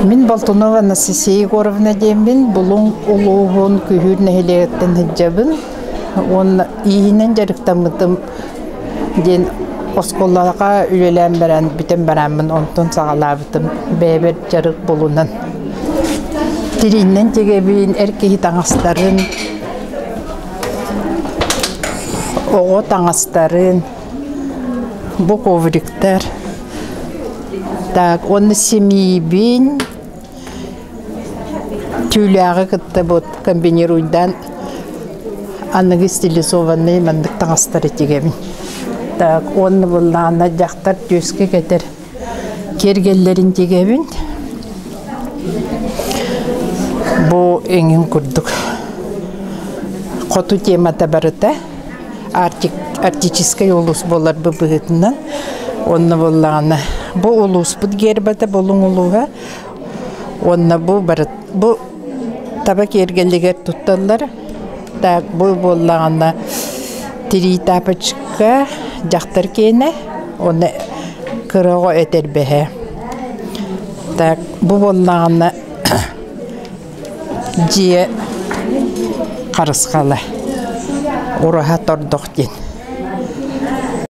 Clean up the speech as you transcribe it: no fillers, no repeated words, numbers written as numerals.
Мин Болтунова Анастасия Егоровна диэммин, Булуҥ улууһун Күһүүр нэһилиэгиттэн сылдьабын уонна ииһинэн дьарыктаммытым диэн оскуолаҕа үлэлээн баран бүтэн бараммын онтон саҕалаабытым бэйэбэр дьарык булунан. Тирииннэн тигэбин, эр киһи таҥастарын, оҕо таҥастарын, бу ковриктар. Так, уонна симиибин түүлээҕи кытта вот комбинируйдаан аныгы стилизованный маннык таҥастары тигэбин. Так, уонна буоллаҕына дьахтар түөскэ кэтэр киэргэллэрин тигэбин. Бу эҥин курдук хоту темата барыта Арктик, арктическай улуус буоларбыт быһыытынан уонна буоллаҕына бу улууспут гербата Булуҥ улууһа уонна бу бары бу таба киэргэлигэр тутталлар. Так бу буоллаҕына тирии тапочка дьахтар киэнэ уонна кыра оҕо этэрбэһэ. Так бу буоллаҕына дьиэ харысхала ураһа тордох диэн.